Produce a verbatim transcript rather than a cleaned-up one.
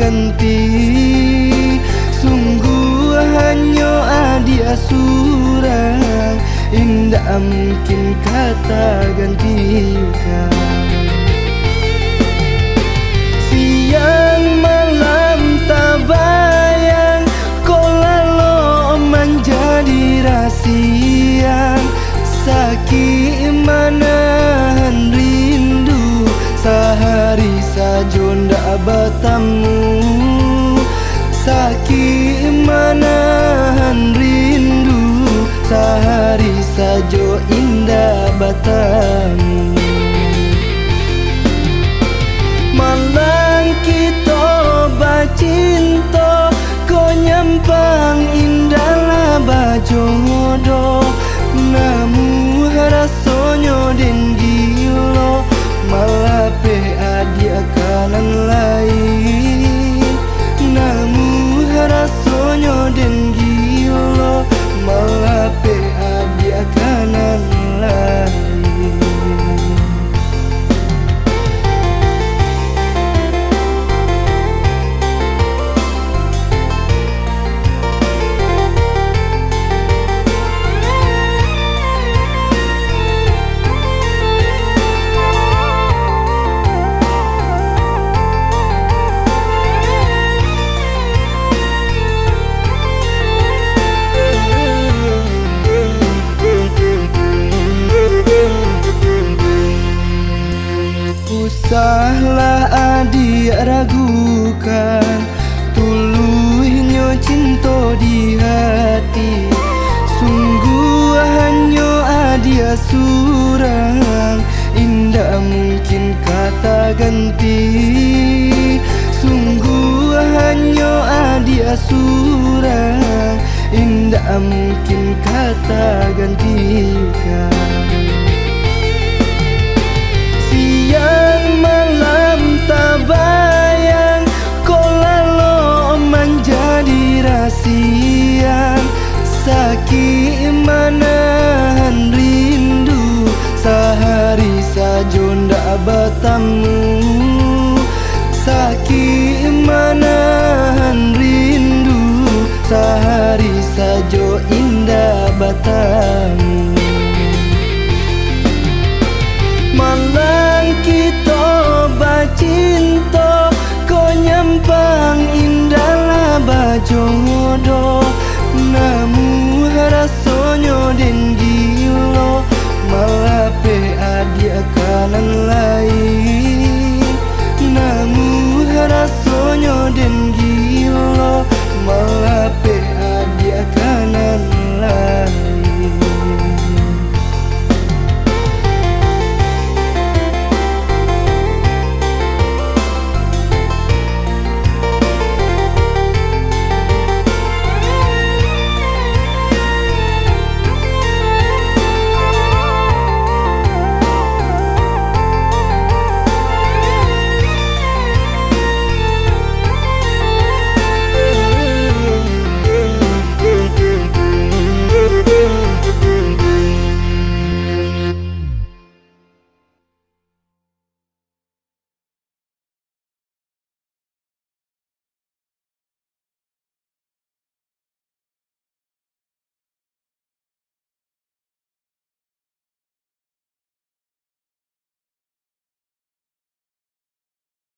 ganti. Sungguh hanyo adiak surang, indak mungkin ka tagantikan. Siang malam tabayang, kok lalok manjadi rasiang. Sakik manahan rindu, sahari sajo ndak batamu. Sakik manahan rindu, sahari sajo indak batamu. Malang kito bacinto, kok nyampang indak lah bajodoh. Namuah rasonyo den gilo, malapeh adiak ka nan lain. Namuah rasonyo den gilo, malapeh adiak ka nan lain. Usahlah adiak ragukan, tuluihnyo cinto di hati. Sungguah hanyo adiak surang, indak mungkin ka taganti. Sungguah hanyo adiak surang, indak mungkin ka tagantikan. Siang malam tabayang, kok lalok manjadi rasiang. Sakik manahan rindu, sahari sajo ndak batamu. Sakik manahan rindu, sahari sajo indak batamu. Malang kito bacinto, kok nyampang indak lah bajodoh.